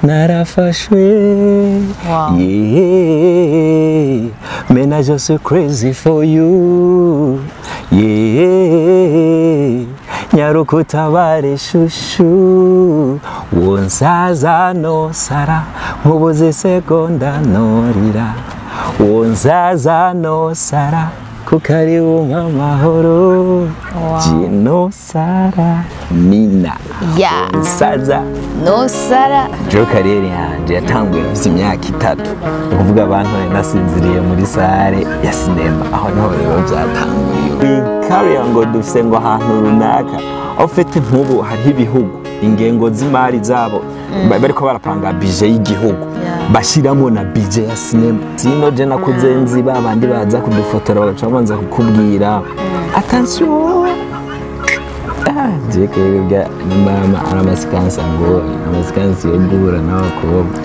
Narafashwe. Wow. Yeah, man, I just so crazy for you. Yeah, nyarukutabare shushu. Wonsaza no sara, nkubuze segonda norira. Wonsaza no sara, kuko ari wumpa amahoro. Wow. Jino sara nina. Yeah. Wonsaza No sara. Joe kariyeri yanje yatanguye mfite imyaka 3, ni ukuvuga abantu bari nasinziriye muri sare ya sinema, aho niho rero byatanguye. Kariya ngo dufise ngo ahantu runaka, aho ufite nk'ubu hariho ibihugu ingengo z'imari zabo bariko barapanga bije y'igihugu, bashyiramo na bije ya sinema. Sino je nakuze nzi babandi baza kudufotora bagaca babanza kukubwira attention. Je kwebwa ni mama ari amasikansi angoye, amasikansi yo guhura n'abakobwa.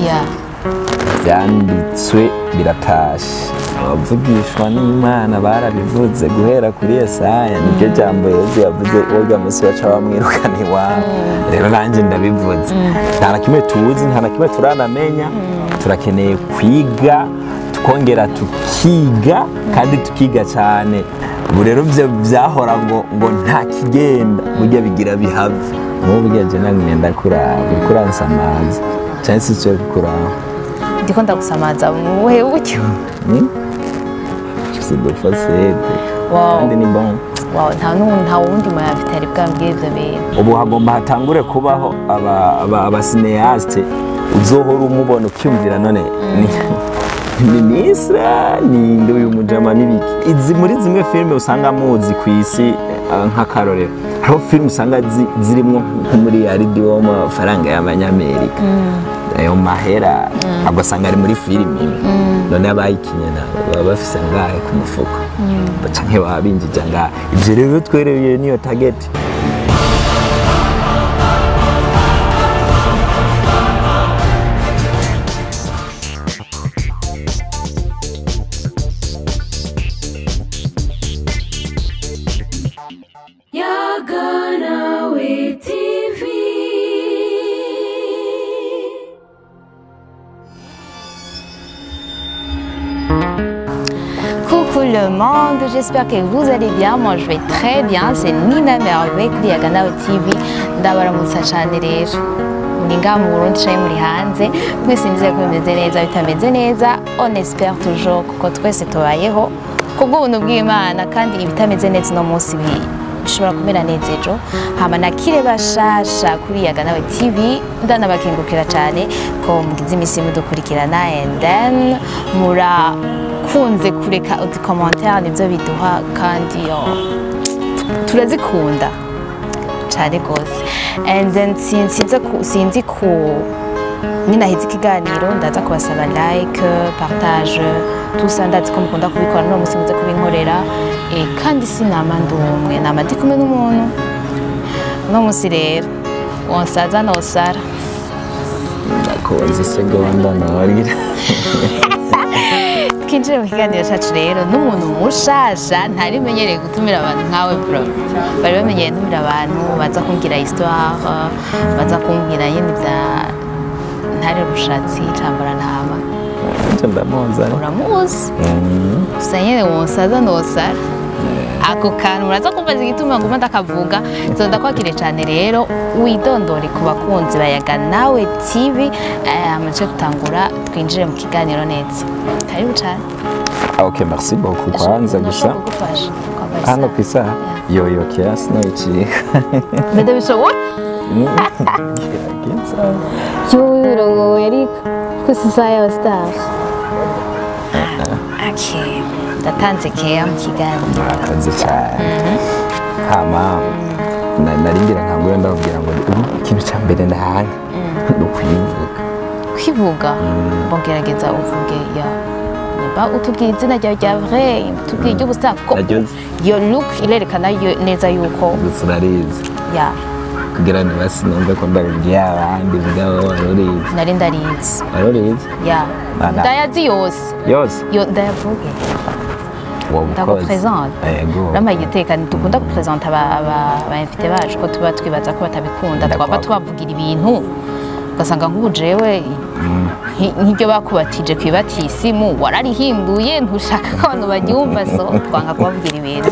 Byanditswe biratashe, abavugishwa n'Imana barabivuze guhera kuri Yesaya, niryo jambo Yesu yavuze urya munsi baca bamwirukana iwabo. Rero nanjye ndabivuze, nta na kimwe tuzi, nta na kimwe turanamenya, turakeneye kwiga, tukongera tukiga kandi tukiga cyane. Ubu rero ibyo byahora ngo nta kigenda, burya bigira bihave. Nk'ubu burya je nagumye ndakuraba, uriko uransamaza canke si cyo kukuraba? Ndiko ndagusamaza mu buhe buryo? C'est de facette. Wow. Kandi ni bon. Wow, nta wundi muntu afite ari bwambwire ivyo bintu. Ubu hagomba hatangure kubaho aba cinéaste uzohora umubona ukiyumvira none ni ministre ni uyu mujama n'ibiki. Izi muri zimwe filime usanga muzi ku isi nk'akarorero, hariho filime usanga zirimwo muri yaridi w'amafaranga y'abanyamerika, ayo mahera ugasanga ari muri filime imwe, none abayikinye nabo baba bafise angahe ku mufuko, canke baba binjije angahe. Ivyo rero twereye niyo target. Coucou le monde, j'espère que vous allez bien. Moi je vais très bien. C'est Nina Merveille kuri Yaga Nawe TV. Ndabaramutsa cyane rero. Muri ngaha mu Burundi canke muri hanze, mwese nizeye ko bimeze neza, bitameze neza, on espère toujours kuko twese tubayeho kubw'ubuntu bw'Imana, kandi ibitameze neza no munsi bishobora kumera neza ejo. Hama nakire bashasha kuri Yaga Nawe TV, ndanabakengukira cyane ko mugize imisi mudukurikirana, and then mura kunze kureka udukommentaire, nibyo biduha kandi turazikunda cyane gose. And then sinzi ku ninaheze ikiganiro ndaza kubasaba like, partage, tout ça, ndazi ko mukunda kubikora, no musi muze kubinkorera. Kandi sinama ndumwe, nama ndi kumwe n'umuntu no musi rero wonsaza nosara ndakoze isegonda norira. Twinjire mu kiganiro cyacu rero n'umuntu mushasha ntari menyereye gutumira abantu nkawe bro. Bari bamenyereye ntumira abantu baza kumbwira histoire, baza kumbwira nyine bya ntare rushatsi cambara ntama. Ndamuzi. Uramuzi? Gusa nyine wonsaza nosara. Ako kantu muraza kumbaza igituma nguma ndakavuga. So ndakwakire cyane rero widondore ku bakunzi ba Yaga Nawe TV, amace gutangura twinjire mu kiganiro neza. Karibu cyane. Ok, merci beaucoup. Kwanza gusa hano ku isaha yoyo kiasi no icika. Bede bishoboka? Yo Eric, kusi ya star. Okay. Ndatanze keya mu kiganiro. Murakoze cyane. Hama naringira ntangure ndababwira ngo ikintu cya mbere ndahanga ni ukwivuga. Kwivuga? Bongerageza uvuge ya niba utubwiye izina ryawe rya vrai, utubwiye iry'ubusa kuko iyo look irerekana neza yuko gusa urarizi. Ya. Kugira ngo basi numve ko ndabibwiye abandi mugabo warurizi. Nari ndarizi. Warurizi? Ya. Ndayazi yose. Yose? Yo ndayavuge. Ndagupresente. Yego. Uramaye igiteka dukunda gupresenta aba invité bacu ko tuba twibaza ko batabikunda, twaba tubavugira ibintu Ugasanga nk'ubu jewe nk'iryo bakubatije kw'ibatisimu wararihinduye, ntushaka ko abantu baryumva, so twanga kubabwira ibintu.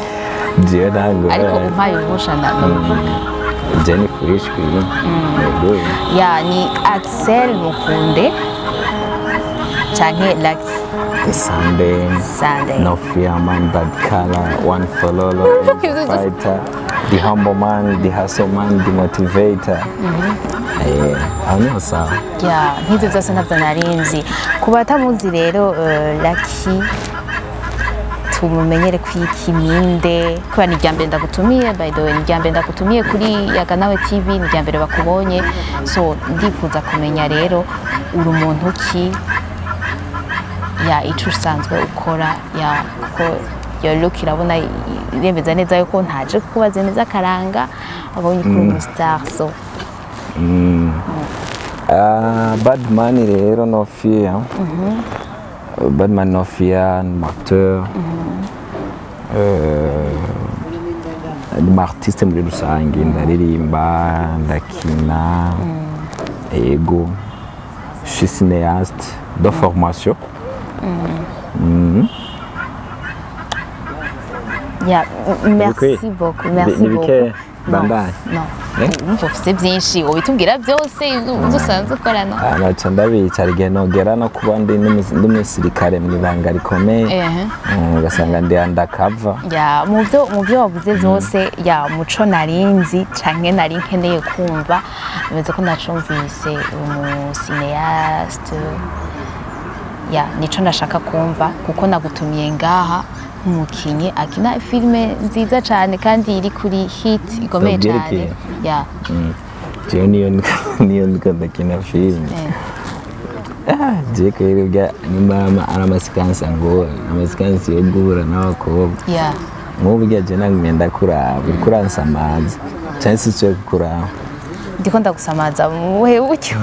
Jewe ntabwo. Ariko umpaye uruhusha ndavuga. Je ni fresh kuri yego. Ya, ni Axel Mukunde canke Lucky The Sunday. Sunday. No fear man, bad color, one for all, fighter, the humble man, the hustle man, the motivator. Aho niho sawa. Ya, nk'ivyo byose ntabyo narinzi. Ku batamuzi rero, Lucky tumumenyere kwiki? Ninde? Kubera ni irya mbere ndagutumiye, by the way, ni irya mbere ndagutumiye kuri Yaga Nawe TV, ni irya mbere bakubonye, so ndifuza kumenya rero uri umuntu ki, ya, ico usanzwe ukora, ya, kuko iyo look irabona iremeza neza yuko ntaje kukubaza neza akaranga abonye kuri umu star, so. Badman rero, no fear. Badman no fear ni acteur, ni artiste muri rusange, ndaririmba, ndakina, ego, je suis cinéaste de formation. Ya, merci Bikwiye. beaucoup, merci Ni bike. beaucoup. Bandanye. No. Eh? Umva, ufise byinshi ubitubwira byose ibyo usanzwe ukora, no? Ah, naca ndabicara igihe nogera no kuba ndi n'umusirikare mu ibanga rikomeye. Ugasanga ndi undercover. Ya, mu byo wavuze byose, ya, muco narinzi canke nari nkeneye kumva, bimeze ko nacumvise, umu cinéaste, ya, nico nashaka kumva, kuko nagutumiye ngaha nk'umukinyi akina filime nziza cane kandi iri kuri hit ikomeye Ndabwira cane. iki? Ya. Jewe niyo ndiko ndakina filime. Je kweri bya nimba ari ama séquences angora, ama séquences yo guhura n'abakobwa, nk'ubu burya je nagumye ndakuraba, uriko uransamaza canke sinsubiye kukuraba. Ndiko ndagusamaza mu buhe buryo?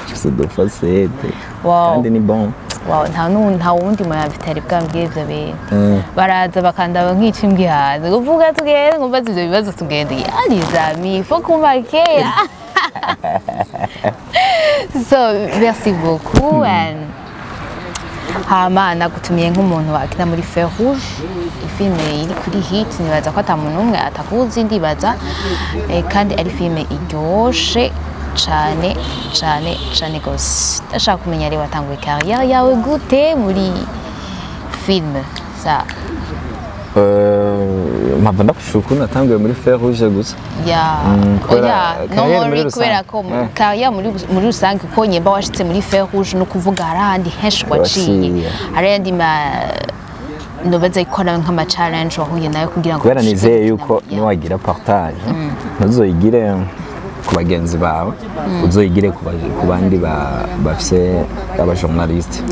Mfise deux facettes. Wow. Kandi ni bon. Wow, nta wundi muntu atari bwambwire ivyo bintu. Baraza bakandaba nk'ica imbwa ihaze, kuvuga tugende nkumbaza ivyo bibazo, tugende, ya, les amis, faut qu'on marque. So merci beaucoup. And hama nagutumiye nk'umuntu akina muri Feu Rouge, ifilme iri kuri hit, nibaza ko ata muntu n'umwe atakuzi, ndibaza. Kandi ari filme iryoshe cane cane cane gose. Ndashaka kumenya rero watanguye carrière yawe gute muri film sa? Mpava ndakushura ukuntu natanguye muri Feu Rouge gusa. Ya. Kubera Oya, no carrière muri muri rusange. Kubera ko carrière muri rusange, kuko nyemba washitse muri Feu Rouge no kuvuga hari ahandi henshi waciye. Waciye. Hari ayandi ma nobaza ikora nk'ama challenge wahuye nayo kugira ngo Kubera ushike nizeye gukina yuko niwagira partage, ntuzoyigire ku bagenzi bawe, uzoyigire ku bandi bafise abajournaliste.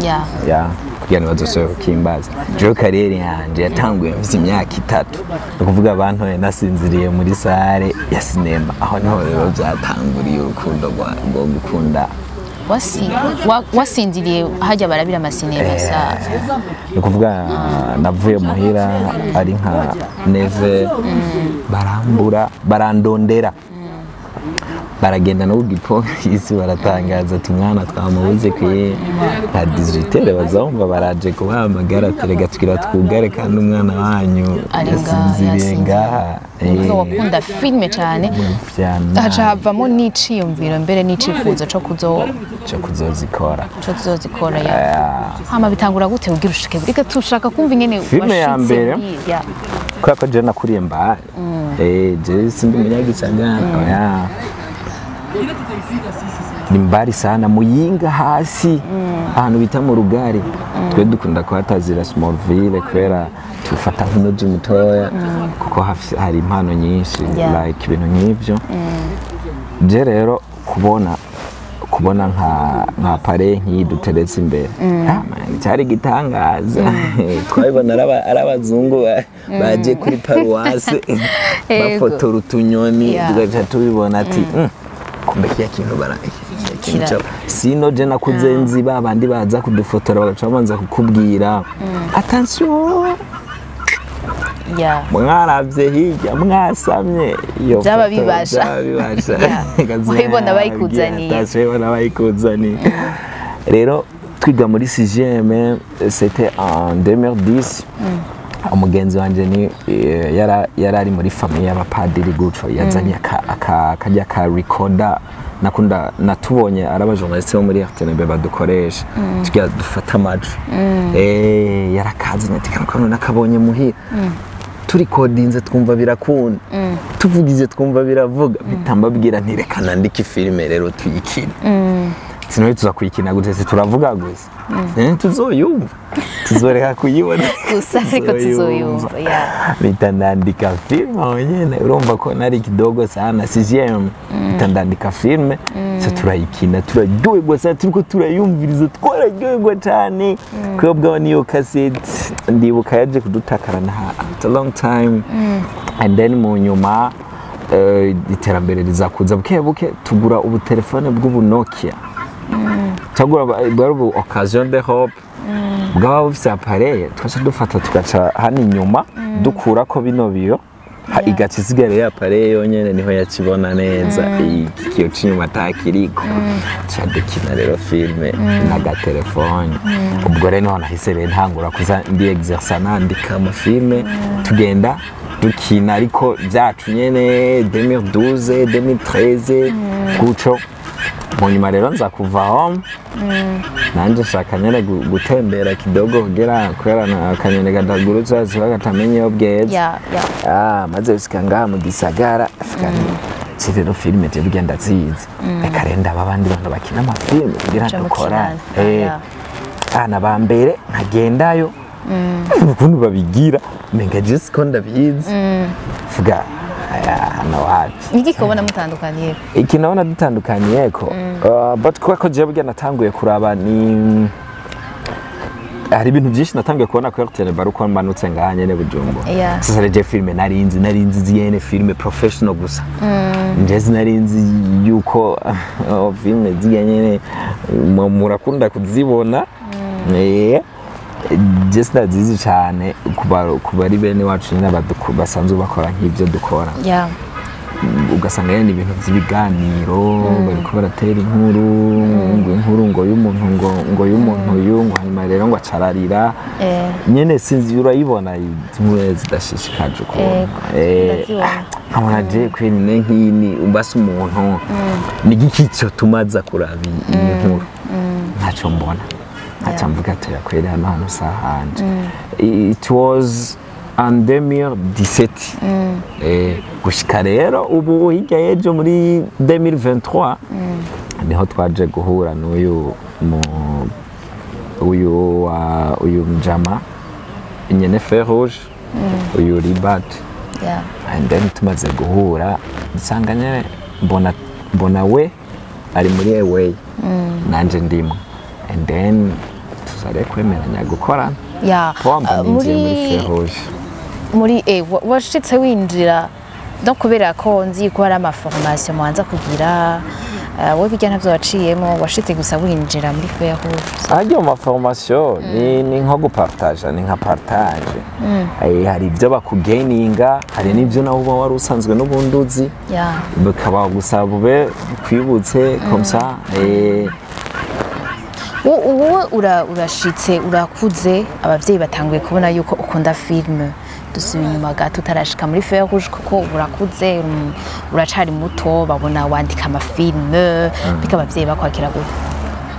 Ya, kugira ngo bazosubire kukimbaza. Jewe carrière yanje yatanguye mfise imyaka 3, ni ukuvuga bantoye nasinziriye muri salle ya cinéma. Aho niho rero byatanguriye urukundo rwo gukunda. Wasinziriye hajya barabira amasinema sa? Ni ukuvuga navuye muhira ari nka neve, barambura, barandondera, baragenda no kugipolisi baratangaza ati umwana twamubuze kwe nka 18. Bazumva baraje kubahamagara, turega tugira twugare kandi umwana wanyu Ari ngaha, yasinziriye yasinziriye. ngaha. Nukuvuga wakunda filime cyane. Vyana. Haca havamo n'iciyumviro mbere n'icifuzo co kuzo cyo kuzozikora. Co kuzozikora, ya. Hama bitangura gute kugira ushike? Reka tushaka kumva ingene Filime ya washitse mbere. ya. Kubera ko jewe nakuriye mbare, jewe sindi umunyagisagara, oya, ni mbari sana, Muyinga hasi ahantu bita mu Rugari. Twe dukunda kuhatazira Smallville kubera tufata nk'umuji mutoya, kuko hari impano nyinshi, like ibintu nk'ivyo. Je rero kubona nka pare nk'iyi duteretse imbere. Ah, man, cyari gitangaza. Twabibona ari abazungu baje kuri paruwase bafotora utunyoni, tugaca tubibona ati "Kumbe kiya kintu bara kiriya kintu sino je nakuze nzi ba bandi baza kudufotora bagaca babanza kukubwira attention." Mwaravye hirya mwasamye, iyo Vyaba foto bibasha. vyaba bibasha. Wayibona bayikuzaniye. Wayibona bayikuzaniye. Rero twiga muri 6e, c'était en 2010, umugenzi wanje ni yari ari muri famille y'abapadiri gutyo, yazanye kajya ka recorder nakunda, natubonye ari abajournaliste bo muri RTNB badukoresha, tugira dufata amajwi. Yarakazanye ati: "Kano nakabonye muhira." Turikodinze, twumva birakunda, tuvugize twumva biravuga. Mpita mbabwira nti: "Reka nandike filime rero tuyikine." Sinari tuza kuyikina gute se? Turavuga gusa. Tuzoyumva, tuzoreka kuyibona gusa, ariko tuzoyumva, yeah. Mpita ndandika filime aho nyene. Urumva ko nari kidogo sana, sixième. Mpita ndandika filime, so turayikina, turaryoherwa sana. Turiko turayumviriza, twararyoherwa cyane. Kubwa niyo cassette, ndibuka yaje kudutakarana after a long time, and then mu nyuma iterambere rizakuza buke buke, tugura ubutelefone bw'ubu Nokia, tugura bwari ubu occasion de hope, bwaba bufise appareil, twaca dufata tugaca hano inyuma dukurako bino biyo, igaca isigara ya appareil yonyene, niho yakibona neza iki kiyo c'inyuma atakiriko. Tuca dukina rero filme n'agatelefone. Ubwo rero niho nahise rero ntangura kuza ndi exercer, nandika amafilme, tugenda dukina, ariko byacu nyene 2012, 2013 guco. Mu nyuma rero nza kuva home, nanje nshaka nyene gutembera kidogo kugira kubera akanyoni katagurutse hasi katamenye iyo bweze. Yeah. Ah, maze gushika ngaha mu gisagara, avuga nti: "Si rero filime je burya ndazizi, reka rero ndaba abandi bantu bakina amafilime kugira Muca dukorane." mukinana. Ana ba mbere nkagendayo, ukuntu babigira menga je siko ndabizi, vuga aya hano wapi. Niki kubona mutandukaniye? Iki nabona dutandukaniye ko but kubera ko jewe burya natanguye kuraba, ni hari ibintu byinshi natanguye kubona kuri RTNB uko manutse ngaha nyene Bujumbura. Sasa rero je filme narinzi ziyene filme professional gusa, nje sinarinzi yuko filme ziya nyene murakunda kuzibona. Je sinazizi cyane kuba ari bene wacu nyene basanzwe bakora nk'ibyo dukora. Ugasanga nyene ibintu by'ibiganiro bariko baratera inkuru, ngo inkuru ngo y'umuntu, ngo y'umuntu uyu, ngo hanyuma rero ngo acararira. Nyene sinzi, urayibona inkuru zidashishikaje ukuntu. Ego, ndazibona. Nkabona je kweri ne nk'ini umbase umuntu ni igiki cyo tumaza kuraba iyi nkuru, ntaco mbona, ntaco mvuga ati: "Kweri hano hantu sahanje." It was en 2017, gushika rero ubu hirya y'ejo muri 2023 niho twaje guhura n'uyu mu uyu wa uyu mjama nyene Feu Rouge, uyu Ribat. And then tumaze guhura, nsanga nyene mbona we ari muri away, nanje ndimo, and then tuzare kwemeranya gukorana. Pomba ninjiye muri Feu Rouge. Muri washitse winjira no kubera ko nzi ko hari amaformation mubanza kugira, wowe bijya ntavyo waciyemo, washitse gusa winjira muri Feu Rouge? Ajya mu maformation ni nko gupartaja, ni nka partage. Hari ibyo bakugeninga, hari n'ibyo nawe uba wari usanzwe n'ubundi uzi, bikaba gusa bube kwibutse comme ça. Wowe urashitse, urakuze, abavyeyi batanguye kubona yuko ukunda filme. Dusubiye inyuma gato utarashika muri Feu Rouge, kuko urakuze, uracari muto, babona wandika amafilme, bika abavyeyi bakwakira gute?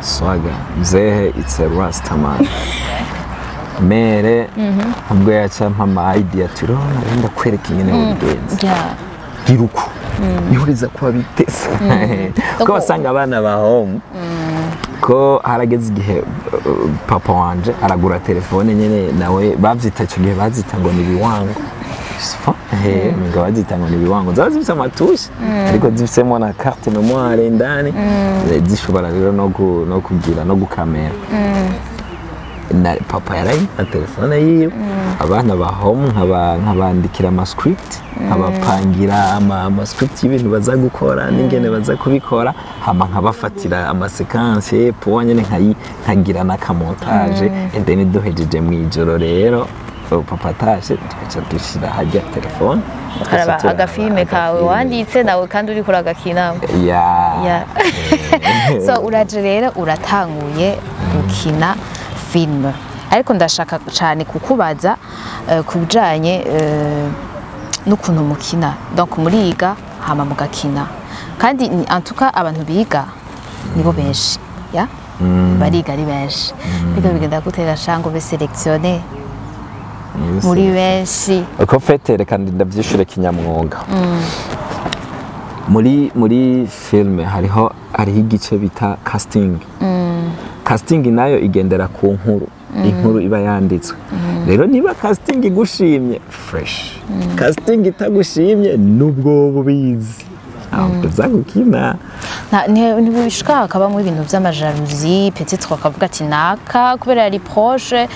Swaga mzehe, it's a rastaman mere, ubwo yaca mpa ama idea, turabona rero ndakwereka ingene wobigenza, gira uku niho riza kuba biteze, kuko wasanga abana ba home ko harageze igihe papa wanje aragura telefone nyene, nawe bavyita, ico gihe bazita ngo ni ibiwango. Ngo bazita ngo ni ibiwango, zaba zifise amatushe ariko zifisemo na carte mémoire indani. Zishobora rero no kugira no gukamera. Na papa yarayi na telefone yiwe, abana ba home nkabandikira ama script, nkabapangira ama script y'ibintu baza gukora n'ingene baza kubikora, hama nkabafatira ama séquence po nyene, nkagira n'akamontage, and then duhejeje mu ijoro rero Papa atashe, tugaca dushira hajya telefone. Ukaraba agafilme kawe wanditse nawe kandi uriko uragakina. Ya. Yeah. So uraje rero, uratanguye gukina film, ariko ndashaka cyane kukubaza ku bijanye n'ukuntu mukina. Donc muriga, hama mugakina, kandi en tout cas abantu biga nibo benshi ya bariga ari benshi. Biga bigenda gutera shango be sélectionné muri benshi? Uko fete, reka ndavyishure kinyamwuga. Muri filme hariho igice bita casting. Casting nayo igendera ku nkuru, inkuru iba yanditswe. Rero niba casting igushimye, fresh. Casting itagushimye, nubwo bubizi ntabwo uza gukina. Ntibishika hakabamo ibintu vy'ama jalousie, peut-être bakavuga ati naka kubera yari proche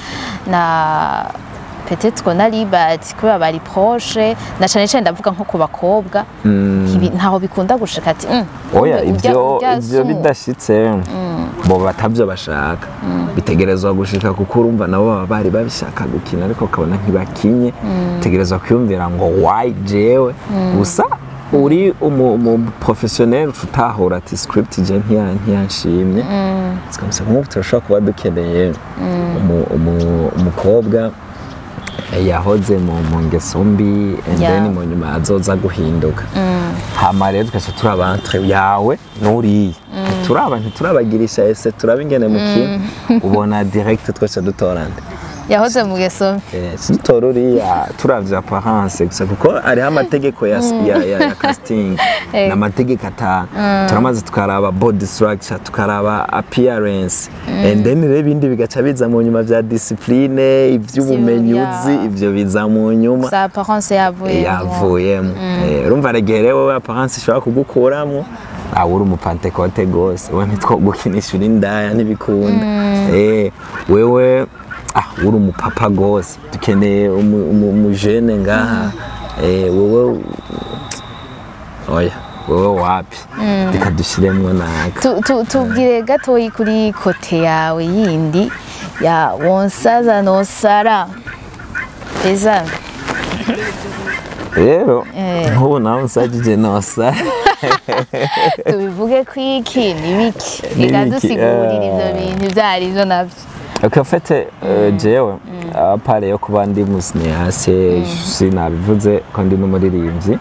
na peut-être na Libat, kubera bari proche, na cane cane ndavuga nko ku bakobwa. Ntaho bikunda gushika ati Oya. Urya Ivyo urya ivyo bidashitse, bo batavyo bashaka, bitegerezwa gushika, kuko urumva nabo baba bari babishaka gukina, ariko ukabona ntibakinye. Tegerezwa kwiyumvira ngo why jewe? Gusa uri umu professionnel, utahura ati script je ntiyanshimye. C'est comme ça, nk'ubu turashobora kuba dukeneye umukobwa yahoze mu ngeso mbi and then mu nyuma azoza guhinduka. Hama rero tugaca turaba entre yawe n'uriya, turaba ntiturabagirisha ese, turaba ingene mukina, ubona direct twese dutora nde? Yahoze mu ngeso mbi. Dutora uriya turavye apparence gusa, kuko hariho amategeko ya casting. Ni amategeko atanu. Turamaze tukaraba body structure, tukaraba appearance, and then rero ibindi bigaca biza mu nyuma, vya discipline, ivy'ubumenyi uzi, ivyo biza mu nyuma. Sa apparence yavuye. Yavuyemo. Urumva regere rero wowe apparence ishobora kugukuramo, aho uri umupantekote gose, we ntitwogukinisha uri indaya, ntibikunda. Wewe uri umupapa gose, dukeneye umujene ngaha. Wewe oya, wewe wapi, reka dushiremwo naka. Tubwire gatoyi kuri côté yawe yindi ya Wonsaza Nosara eza. Rero nk'ubu nawe unsajije nosa. Tubivuge ko iki ni biki? Ni Reka biki? dusigurire ivyo bintu ivyo arivyo navyo. Ok, en fait, jewe à part yo kuba ndi mu cinéaste, sinabivuze ko ndi n'umuririmbyi.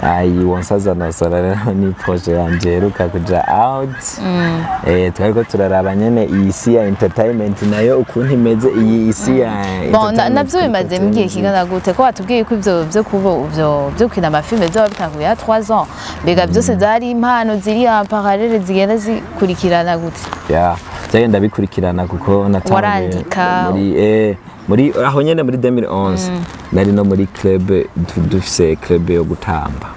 Ayi Wonsaza Nosara rero ni projet yanje iheruka kuja out. Twariko turaraba nyene iyi si ya entertainment nayo ukuntu imeze, iyi si ya Bon, entertainment. navyo bimaze mu gihe kingana gute, ko watubwiye ko ivyo vyo kuba ivyo vyo gukina amafilme vyoba bitanguye ya 3 ans? Mbega byose zari impano ziri en parallèle, zigenda zikurikirana gute? Ya, byagenda bikurikirana, kuko natanguye Warandika? muri aho nyene muri 2011 nari no muri club, dufise club yo gutamba.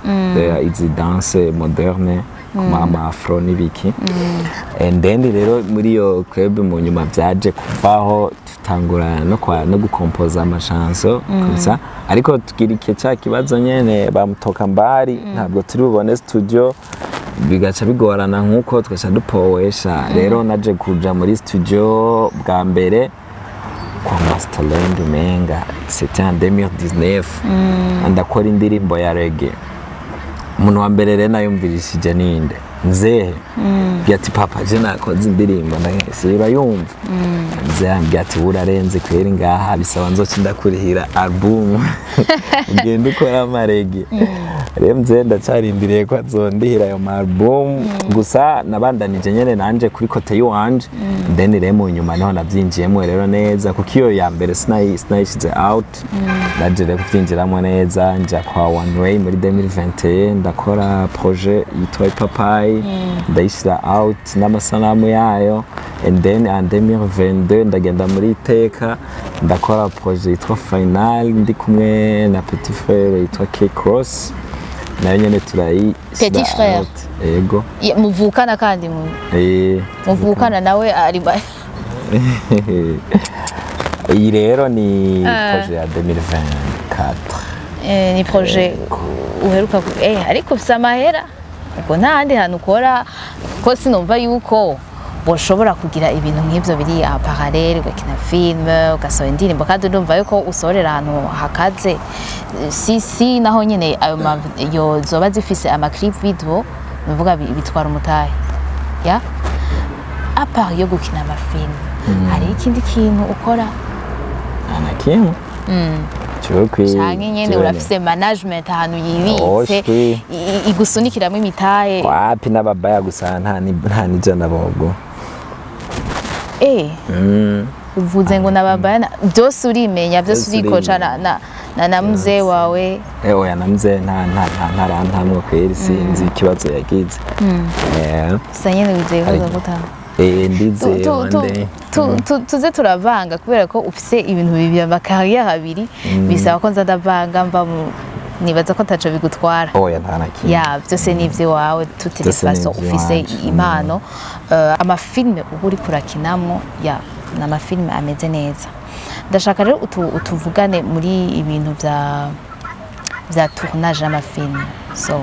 Izi danse moderne, kuma ama afro n'ibiki. And then rero muri iyo club mu nyuma byaje kuvaho, tutangura no kwa no gukompoza ama chansons comme ça, ariko tugira cya kibazo nyene bamutoka mbari, ntabwo turi bubone studio, bigaca bigorana nk'uko tugaca dupowesha. Rero naje kuja muri studio bwa mbere kwa Masterland, umenga c'était en 2019, ndakora indirimbo ya reggae. Umuntu wa mbere rero nayumvirishije ninde? Mzehe. Mbwira ati: "Papa, je nakoze indirimbo." Ndahise urayumva, mzehe ambwira ati: "Urarenze kweri, ngaha bisaba nzoca ndakurihira album ugenda ukora ama reggae." Rero mzehe ndacarindiriye ko azondihira ayo ma album. Gusa nabandanije nyene nanje kuri côté yiwanje. Then rero mu nyuma niho navyinjiyemo rero neza, kuko iyo ya mbere sinayishize out. Naje rero kuvyinjiramo neza, nja kwa One Way muri 2021, ndakora projet yitwa Ipapayi, ndayishyira out n'amasanamu yayo. And then en 2022 ndagenda muri Iteka, ndakora projet yitwa Final, ndi kumwe na petit frère yitwa K Cross, nayo nyene turayishyira Petit frère? out. Yego. Muvukana kandi mu muvukana nawe ari Iyi rero ni projet ya 2024. Ni projet uheruka ariko ufise amahera, ubwo nta handi hantu ukora, ko sinumva yuko Boshobora kugira ibintu nk'ivyo biri en parallèle, ugakina film, ugasohora indirimbo, kandi urumva yuko usohorera ahantu hakaze. Si naho nyene ayo yo zoba zifise ama clip vidéo, nuvuga bitwara umutahe. Ya, à part yo gukina ama film, hari ikindi kintu ukora? Nta na kimwe. Canke nyene urafise management ahantu yibitse Oshwi. Igusunikiramwo imitahe? Wapi, n'ababaya gusa, nta n'ijana bogo. Uvuze ngo nababaya, byose urimenya byose? Byose. Urikoca na mzee wawe? Oya, na mzee nta ntarantamwe kweri, sinzi ikibazo yagize. Gusa nyene wizeye ko azagutanga? Ndizeye one day. Tuze turavanga kubera ko ufise ibintu bibiri, ama carrière abiri, bisaba ko nza ndavanga mva mu nibaza ko ataco bigutwara. Oya, nta na kimwe. Ya, byose ni iby'iwawe toutes les Byose ni façons ufise ivy'iwacu. impano. Ama film uba uriko urakinamwo, ya, ni ama film ameze neza. Ndashaka rero utuvugane muri ibintu vya tournage y'ama film. So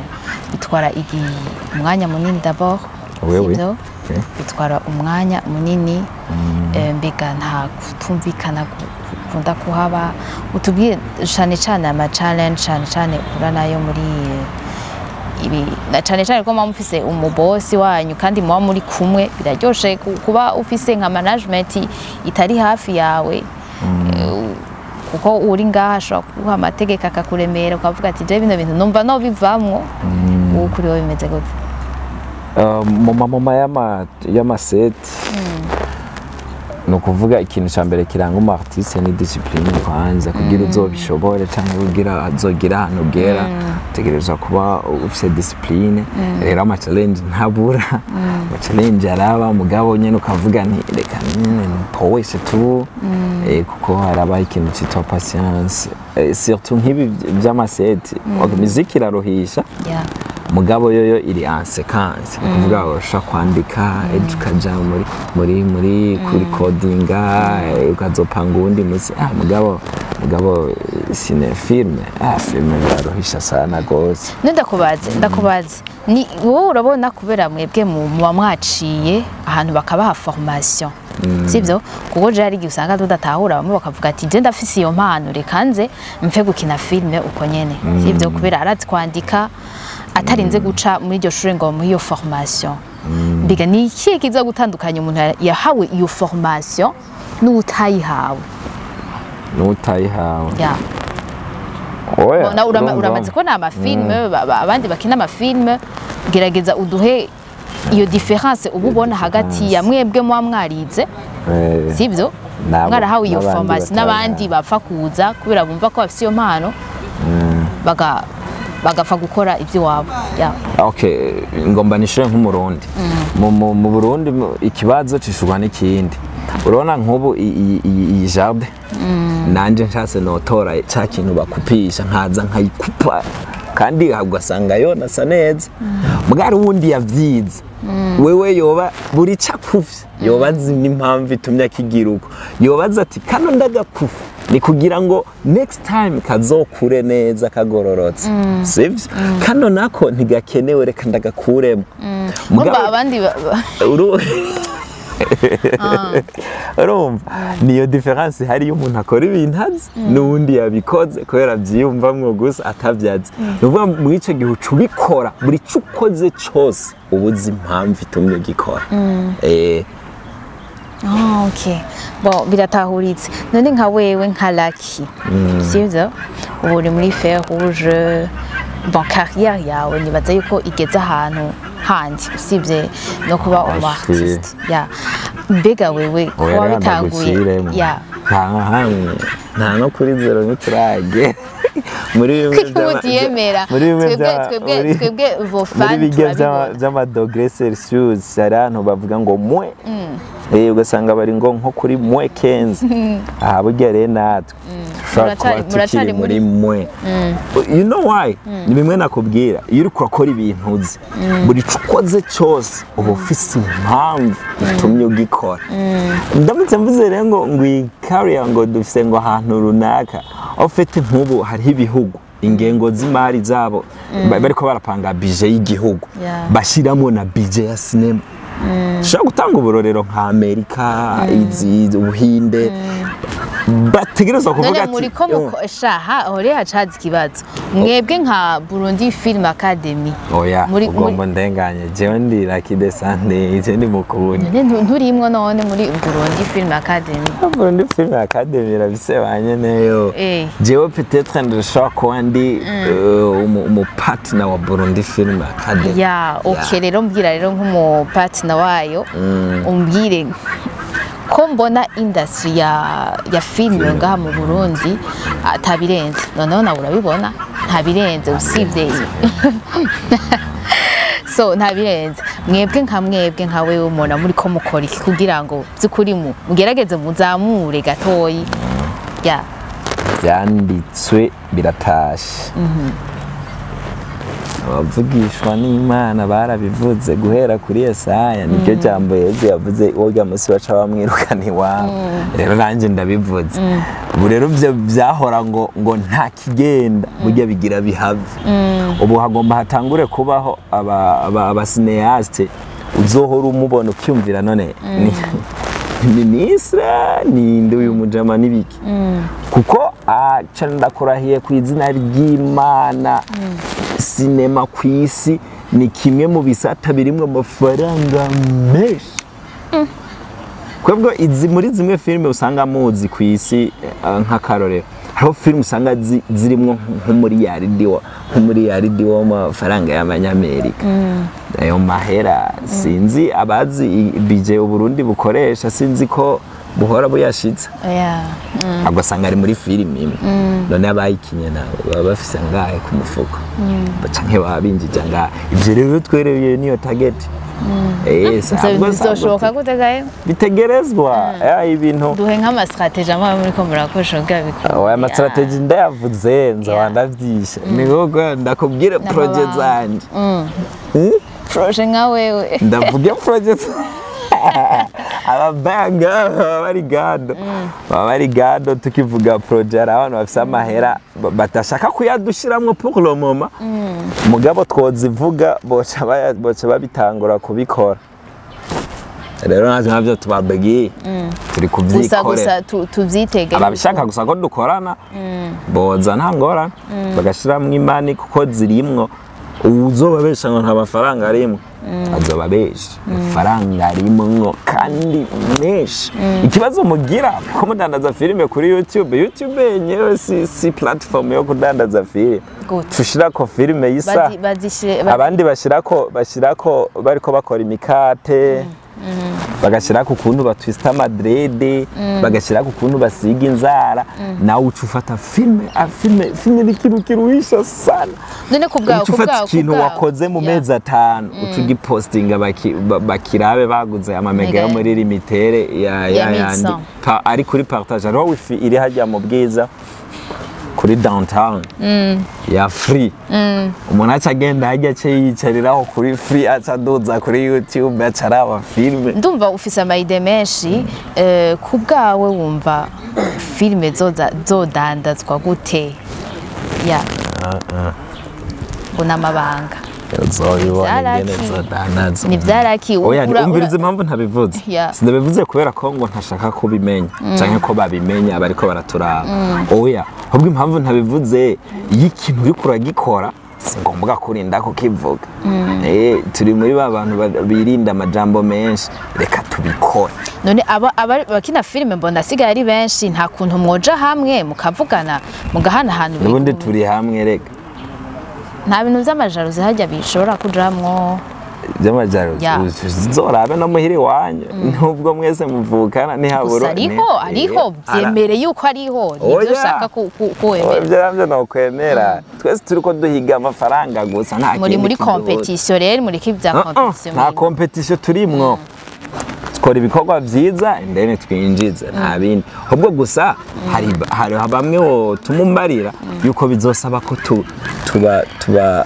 bitwara umwanya munini d'abord, Oui, oui. sivyo? Okay. Bitwara umwanya munini. Mbega nta kutumvikana gukunda kuhaba? Utubwire cane cane ama challenge cane cane uhura nayo muri ibi, na cane cane ko muba mufise umubosi wanyu kandi muba muri kumwe. Biraryoshe kuba ufise nka management itari hafi yawe, kuko uri ngaha ashobora kuguha amategeko akakuremera, ukavuga ati: "Je bino bintu numva no bivamwo." Ubu kuri wowe bimeze gute? Mu mamoma y'ama set, ni ukuvuga ikintu cya mbere kiranga umu artiste ni discipline kwanza. Kugira uzobishobore cyangwa kugira azogira ahantu ugera, utegerezwa kuba ufise discipline. Rero ama challenge ntabura, ama challenge araba, mugabo nyene ukavuga nti: "Reka nyene mpoweshe tu." Kuko haraba ikintu cyitwa patience. Surtout nk'ibi by'ama set. Okay, muziki iraruhisha, mugabo yoyo iri en séquence, ni ukuvuga urashobora kwandika ejo, ukaja muri kuri codinga, ukazopanga uwundi munsi. Mugabo ciné film, film biraruhisha sana gose. None ndakubaze, ni wowe urabona kubera mwebwe muba mwaciye ahantu bakabaha formation, sibyo? Kuko je hari igihe usanga tudatahura, bamwe bakavuga ati: "Je ndafise iyo mpano, reka nze mfe gukina film uko nyene," sibyo? Kubera arazi kwandika, atarinze guca muri iryo shure ngo bamuhe iyo formation. Mbega ni ikihe kiza gutandukanya umuntu yahawe iyo formation n'utayihawe? N'utayihawe? Ya. Oya, Na urumva. uramaze kubona ama film, abandi bakina ama film. Gerageza uduhe iyo différence uba ubona hagati ya mwebwe muba mwarize, sibyo, mwarahawe iyo n'abandi formation, n'abandi bapfa kuza kubera bumva ko bafise iyo mpano, bagapfa gukora iby'iwabo, ya. Okay, ngomba nishure nk'Umurundi. Mu Burundi ikibazo cishurwa n'ikindi. Urabona nk'ubu iyi jardin, nanje nshatse notora ca kintu bakupisha, nkaza nkayikupa, kandi ugasanga yo nasa neza. Mugari wundi yavyize wewe, yoba buri cakuvye yoba azi n'impamvu itumye akigira uko. Yobaza ati: "Kano ndagakufa ni kugira ngo next time kazokure neza kagororotse, sivyo? Kano nako ntigakenewe, reka ndagakuremo." Urumva abandi Urumva niyo différence hari iyo umuntu akora ibintu azi n'uwundi yabikoze kubera abyiyumvamwo gusa, atabyazi. Ni ukuvuga muri icyo gihe uca ubikora, buri cyo ukoze cyose uba uzi impamvu itumye ugikora. Ah, ok. Bon, biratahuritse. None nka wewe nka Lucky, sivyo? Ubu uri muri Fer Rouge. Bon, carrière yawe nibaza yuko igeze ahantu handi usibye no kuba umu artiste. Ya. Mbega wewe kuba Oya, bitanguye ndaguciremo. Ya. Nta hamwe, nta no kuri zéro ntiturage muri bimwe Kuki mutiyemera? Muri bimwe Twebwe twebwe twebwe vos muri fans bijya turabibona. by'ama degré Celsius, hari ahantu bavuga ngo mwe ugasanga bari ngo nko kuri mwe 15. Aha burya rero natwe dushobora kuba Muracari tukiri muri mwe. You know why? Ni bimwe nakubwira: iyo uriko urakora ibintu uzi, buri ico ukoze cyose uba ufise impamvu itumye ugikora. Ndamutse mvuze rero ngo iyi career ngo dufise ngo ahantu runaka, au fait nk'ubu hariho ibihugu ingengo z'imari zabo bariko barapanga budget y'igihugu, bashyiramo na budget ya sinema. Ushobora gutanga uburorero nka Amerika, izi Ubuhinde, bategerezwa kuvuga None ati muri ko shaha ore hacaza ikibazo, mwebwe nka Burundi Film Academy Oya, ugomba ndenganye, jewe ndi Lucky the Sunday, je ndi mukuni. None nturimwo none muri Burundi Film Academy? Burundi Film Academy irabisebanye neyo. Jewe peut-être ndashobora kuba ndi umupartner wa Burundi Film Academy. Ya, okay. Rero mbwira rero nk'umupartner wayo, umbwire ko mbona industry ya filime ngaha mu Burundi atabirenze. Noneho nawe urabibona, ntabirenze usibye, so ntabirenze. Mwebwe nka mwebwe, nka wewe, mubona muri ko mukora iki kugira ngo by'ukuri mugerageze muzamure gatoyi ya? Byanditswe biratashe, abavugishwa n'Imana barabivuze guhera kuri Yesaya, niryo jambo Yezu yavuze urya munsi baca bamwirukana iwabo. Rero nanjye ndabivuze ubu. Rero ibyo byahora ngo nta kigenda, burya bigira bihave. Ubu hagomba hatangure kubaho abacinéaste uzohora umubona ukiyumvira none ni ministre, ninde uyu mujama, n'ibiki? Kuko aca ndakurahiye ku izina ry'Imana, sinema ku isi ni kimwe mu bisata birimwo amafaranga menshi. Kwebwo izi muri zimwe filime usanga muzi ku isi, nk'akarorero hariho filime usanga zirimwo nk'umuriyaridi w'amafaranga y'amanyamerika. Ayo mahera sinzi abazi bije Uburundi bukoresha, sinzi ko buhora buyashitsa. Ugasanga ari muri filime imwe. None abayikinye nabo baba bafise angahe ku mufuko, canke baba binjije angahe? Ivyo rero twereye niyo target. Bizoshoboka gute gahe? Bitegerezwa ibintu. Duhe nk'amastratégie amwe muri ko murakoresha kugira bikore. Oya, amastratégie ndayavuze nzoba ndavyishe. Ni ngombwa ndakubwire projet zanje. Projet nka wewe. Ndavuge projet, ababanga baba bari gado, baba bari gado. Tukivuga projet, hari abantu bafise amahera badashaka kuyadushiramwo pour le moment, mugabo twozivuga boca babitangura kubikora. Rero natwe navyo tubabwiye, turi Gusa kuvyikorera. Gusa tuvyitege. Ababishaka gusa ko dukorana boza, nta ngorane, bagashiramwo imani kuko zirimwo. Uzobabesha ngo nta mafaranga arimwo azobabesha, amafaranga arimwo kandi menshi. Ikibazo mugira ko mudandaza filime kuri YouTube. YouTube yenyewe si platform yo kudandaza filime. Gute? Tushirako filime y'isa Bazishire abandi bashirako bariko bakora imikate, bagashirako ukuntu batwista amadreads, bagashirako ukuntu basiga inzara. Nawe uca ufata filme, filme ni ikintu kiruhisha sana. None ku bwawe Uca ku ufata bwawe ikintu ku bwawe. wakoze mu mezi 5, uca ugipostinga, bakirabe baguze amamega yo Mega. muri limitere ya Ya yandi 1100. Ari kuri partage. Hariho wifi iri hajya mu Bwiza kuri downtown ya free. Umuntu aca agenda hajya, aca yiyicariraho kuri free, aca aduza kuri YouTube, aca araba filime. Ndumva ufise amayide menshi. Ku bwawe wumva filime zodandazwa gute? Ya, ngo n'amabanga. Uzobibona ingene Vyaraki. zodandazwa. Ni vyaraki. Oya, umviriza impamvu ntabivuze. Sinabivuze kubera ko ngo ntashaka kubimenya canke ko babimenya bariko baraturaba. Oya, ahubwo impamvu ntabivuze, iyo ikintu uriko uragikora si ngombwa kurinda kukivuga. Turi muri ba bantu birinda amajambo menshi. Reka tubikore. None aba abakina filime mbona asigaye ari benshi, nta kuntu mwoja hamwe mukavugana, mugahanahana N'ubundi ibintu? turi hamwe reka. Nta bintu vy'amajaruzi hajya bishobora kujamwo? By'amajaruzi? Ya. Uzorabe no muhira iwanyu, nubwo mwese muvukana ntihabura. Gusa ariho ariho vyemere yuko ariho nivyo Oya. ushaka ko wemera. Ibyo navyo nokwemera. Twese turiko duhiga amafaranga gusa, nta Muri kindi muri kiduhuza. compétition rero, muri kivya compétition. Nta compétition turimwo. Dukora ibikorwa vyiza indene twinjize, nta bindi. Ahubwo gusa hari bamwe wotuma umbarira yuko bizosaba ko tuba tuba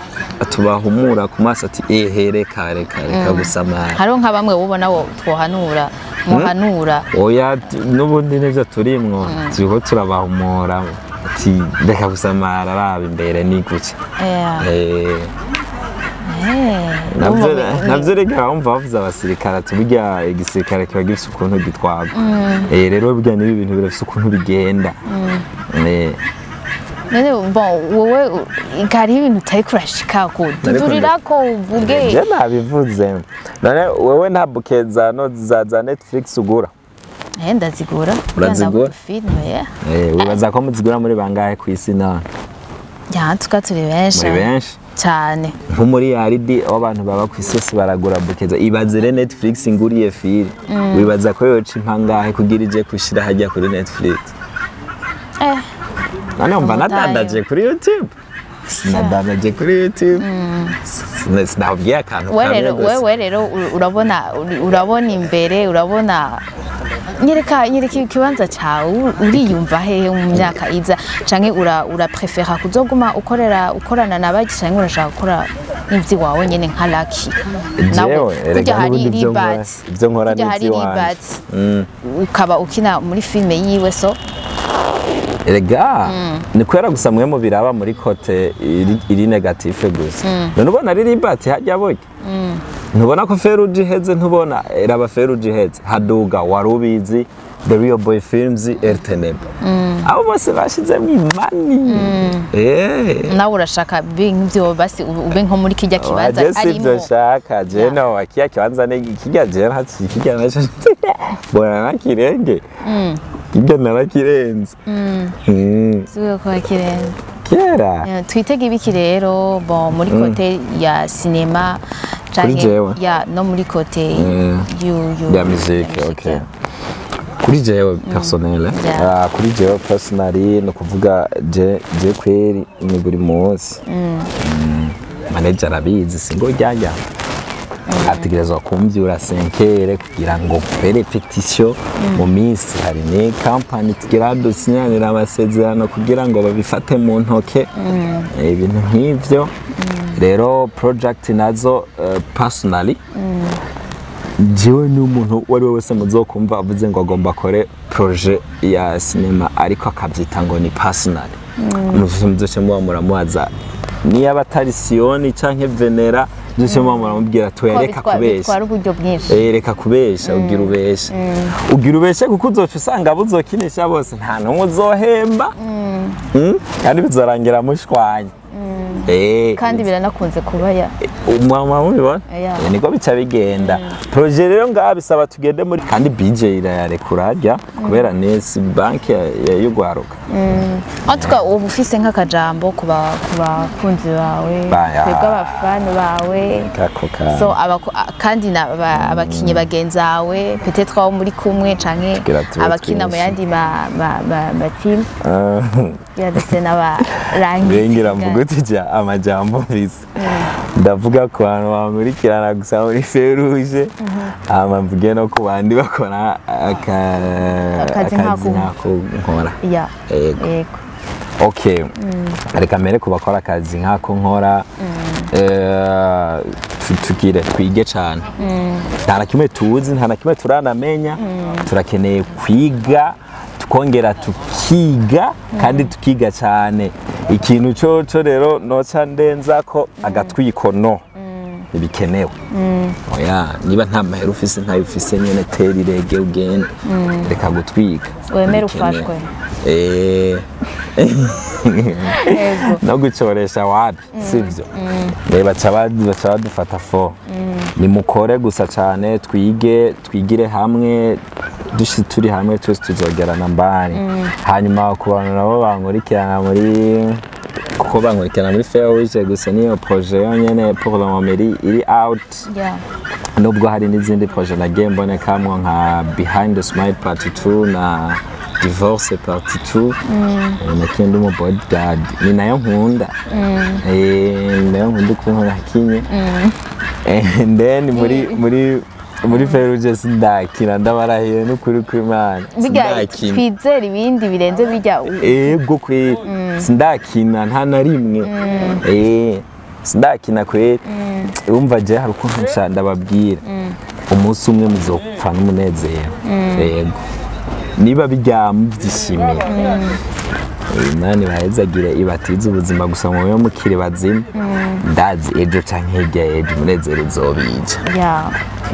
tubahumura ku maso, ati ehe, reka reka reka gusamara. Hariho nka bamwe ubona wo twohanura, muhanura? Oya, n'ubundi nivyo turimwo, turiko turabahumura ati reka gusamara, raba imbere ni gutya. Navyo navyo rega wumva bavuze abasirikare, ati burya igisirikare kiba gifise ukuntu gitwarwa. Rero burya n'ibi bintu birafise ukuntu bigenda. None bon, wowe hariho ibintu utari kurashikako, tudurirako uvuge. Je nabivuze. None wewe nta bouquet za no za Netflix ugura? Ndazigura. Urazigura? Filme, yeah. Wibaza ko muzigura muri bangahe kw'isi none? Ya, tuka turi benshi. Muri benshi. Cyane. Nko muri yaridi aho abantu baba ku isi yose baragura bouquet. Ibaze rero Netflix inguriye film, wibaza ko yoca impangahe kugira ije kushira hajya kuri Netflix? None umva, Umutahe. nadandaje kuri YouTube, sinadandaje kuri YouTube. Sinabwiye akantu We kamwe rero gusa. Wewe rero urabona urabona imbere, urabona, nyereka ikibanza cyawe. Uriyumva hehe mu myaka iza? Canke ura préféra kuzoguma ukorera, ukorana na baki, canke urashaka gukora n'ivy'iwawe nyene nka Lucky? Jewe kurya erega hari n'ubundi ibyo nkora, Libat, ibyo nkora kurya ni hari iby'iwanje. Libat, ukaba ukina muri filme yiwe, so Erega ni kubera gusa mwe mubiraba muri côté iri négatif gusa. None ubona ari Libati hajya burya, ntubona ko Feruje iheze? Ntubona raba Feruje iheze, haduga wari ubizi, The Real Boy Films, Erteneb, abo bose bashizemo imani. Nawe urashaka be nk'ivyo, basi ube nko muri kijya kibanza Je si ibyo arimo? nshaka je. No kiya kibanza ni kijya, je nta kijya naco mbona nakirenge, kijya narakirenze. Siwe ko kirenze. Kera. Twitege ibiki rero, bon, muri côté ya cinéma canke Jewe? Ya, no muri côté Ya musique, okay. Yeah. Kuri jewe personnel, ah, kuri jewe personally, ni ukuvuga je kweri ni buri munsi. Manager arabizi, singo ryajya ategerezwa kumvyura 5 heures kugira ngo nkore répétition. Mu minsi hari ni company tugira dusinyanira amasezerano kugira ngo babifate mu ntoke. Ibintu nk'ivyo rero, project nazo, personally jewe ni umuntu uwo ari we wese muzokumva avuze ngo agomba akore projet ya cinéma ariko akabyita ngo ni personal, muzoce muba muramubaza niba atari Siyoni canke Venera, muzoce muba muramubwira twereka kubesha. Bitwara uburyo bwinshi. Reka kubesha, ugira ubesha, ugira ubeshe, kuko uzoca usanga abo uzokinisha bose nta n'umwe uzohemba. Kandi bizorangira mushwanye. Kandi biranakunze kuba ya. Mama mubibona. Niko bica bigenda. Projet rero ngaha bisaba tugende muri, kandi BJ irayarekura harya kubera nesi banki y'ugwaruka. En tout cas, uba ufise nk'akajambo ku bakunzi bawe, twebwe abafani bawe, kako ka so kandi abakinyi bagenzi bawe, peut-être abo muri kumwe canke Tugira tube abakina mu twinshi. yandi ma team, kugira duse n'abarangiza. Bengira mvuga uti ja amajambo mfise, ndavuga ku bantu bankurikirana gusa muri Feruje, hama mvuge no ku bandi bakora Akazi akazi nkako. nkako nkora. Yego. Yego. Okay, reka mbere ku bakora akazi nk'ako nkora. Tugire twige cyane, nta na kimwe tuzi, nta na kimwe turanamenya. Turakeneye kwiga, tukongera tukiga, kandi tukiga cyane. Ikintu coco rero noca ndenza ko agatwiko no ntibikenewe. Oya, niba nta mahera ufise, ntayo ufise nyene, tera irege ugende, reka gutwika. Wemere Ntibikenewe. ufashwe. Yego. No gucoresha wapi, sivyo? Baca badufata fo. Nimukore gusa cyane, twige, twigire hamwe, dushi turi hamwe twese tuzogerana mbani. Hanyuma ku bantu nabo bankurikirana muri, kuko bankurikirana muri Feruje gusa, niyo projet yonyene pour le moment iri out, nubwo hari n'izindi projet nagiye mbonekamwo nka Behind the Smile part 2 na Divorce part 2. Nakiye ndi umu bodyguard, ni nayo nkunda. Ni nayo nkunda ukuntu nakinye. And then muri Feruje sindakina, ndabarahiye n'ukuri kw'Imana. Bijya Sindakina. Twizere ibindi birenze bijya Ego kweri, sindakina nta na rimwe. Sindakina kweri. Urumva je hari ukuntu nca ndababwira, umunsi umwe muzopfa n'umunezero. Yego, niba bijya mubyishimiye. Imana ibahezagire, ibatize ubuzima gusa mube mukiri bazima. Ndazi ejo canke hirya y'ejo umunezero uzobija. Ya,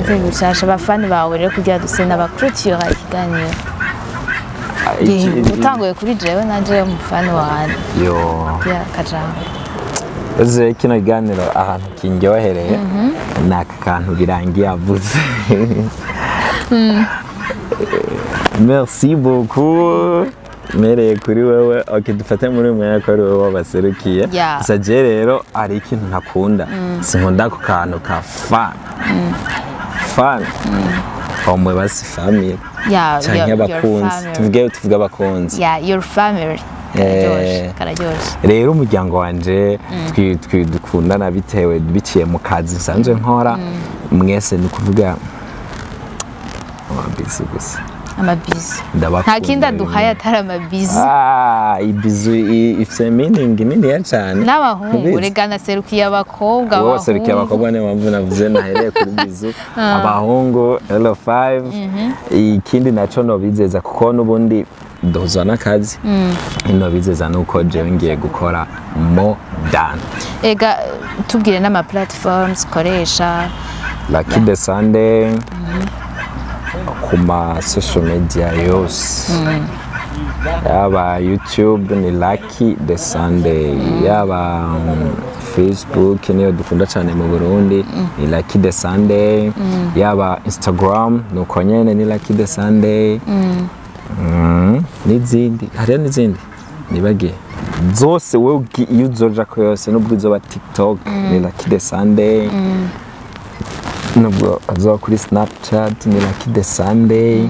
ese gushasha abafani bawe rero kugira duse n'abakurikira ikiganiro. Utanguye kuri jewe, nanje umufani wawe. Yo. Ya kajambo. Uzi kino kiganiro ahantu kindyohereye ni aka kantu birangiye avuze merci beaucoup. Mereye kuri wewe, ok, dufate muri uyu mwanya ko ari wowe wabaserukiye. Gusa je rero hari ikintu ntakunda, sinkunda ako kantu ka fan fan omwe basi family canke abakunzi. Family. Tuvuge abakunzi. Yeah, your family. Kararyoshe, kararyoshe. Rero umuryango wanje dukundana bitewe biciye mu kazi nsanzwe nkora, mwese ni ukuvuga amabisi gusa. Amabizu. Ndabakunda. Nta kindi aduhaye atari amabizu. Ah, ibizu ifise meaning niniya cane. N'abahungu. Ubizi? Rega naserukiye abakobwa. Wowe waserukiye abahungu. abakobwa, niyo mpamvu navuze nahereye kuri bizu abahungu L5. Ikindi naco nobizeza, kuko n'ubundi duhuzwa n'akazi, nobizeza nuko jewe ngiye gukora more than. Ega tubwire n'ama platforms ukoresha. Lucky the Sunday ku ma social media yose, yaba YouTube ni Lucky the Sunday, yaba Facebook niyo dukunda cyane mu Burundi ni Lucky the Sunday, yaba Instagram nuko nyene ni Lucky the Sunday. N'izindi, hariyo n'izindi nibagiye zose. Wowe iyo uzoja ko yose, nubwo izoba TikTok ni Lucky the Sunday, nubwo azoba kuri Snapchat ni Lucky the Sunday.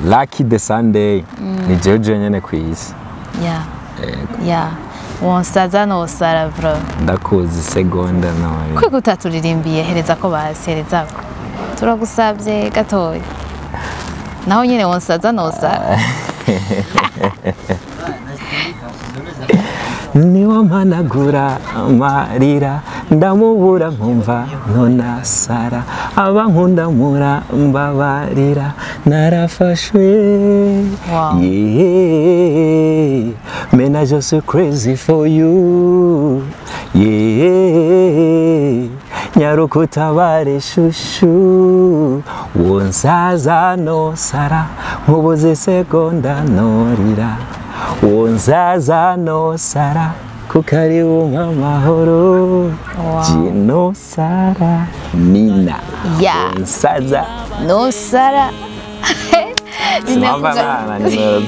Lucky the Sunday ni jewe jenyene ku isi. Yeah, wonsaza nosara bro. Ndakuzi segonda nawe. Kwiga utaturirimbiye, hereza ko basi, hereza ko turagusabye gatoya, naho nyine wonsaza nosara. Niwe mpanagura amarira, ndamubura nkumva ntonasara, abankunda mura mbabarira, narafashwe. Yeah, man, I just so crazy for you, yeah. Nyarukutabare shushu, wonsaza nosara, nkubuze segonda norira, wonsaza nosara, kuko ari wumpa amahoro. Jino Sara Nina. Wonsaza nosara. Sinumva na nimero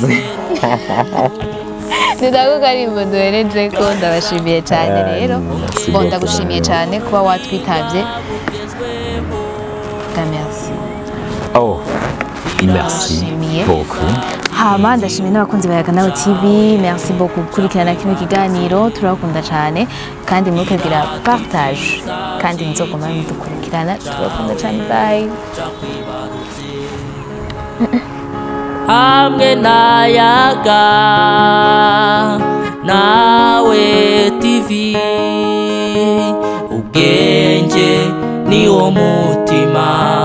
Ni nako karimbo duhereje ko ndabashimiye cyane. Rero Merci bon, beaucoup. Ndagushimiye cyane kuba watwitabye. Merci. Oh, merci Ndabashimiye. beaucoup. Hama ndashimiye n'abakunzi ba Yaga Nawe TV. Merci beaucoup gukurikirana kino kiganiro, turabakunda cyane, kandi mukagira partage, kandi muzoguma mudukurikirana, turabakunda cyane, bye. Hamwe n'ayaga nawe TV, ubwenge ni wo mutima.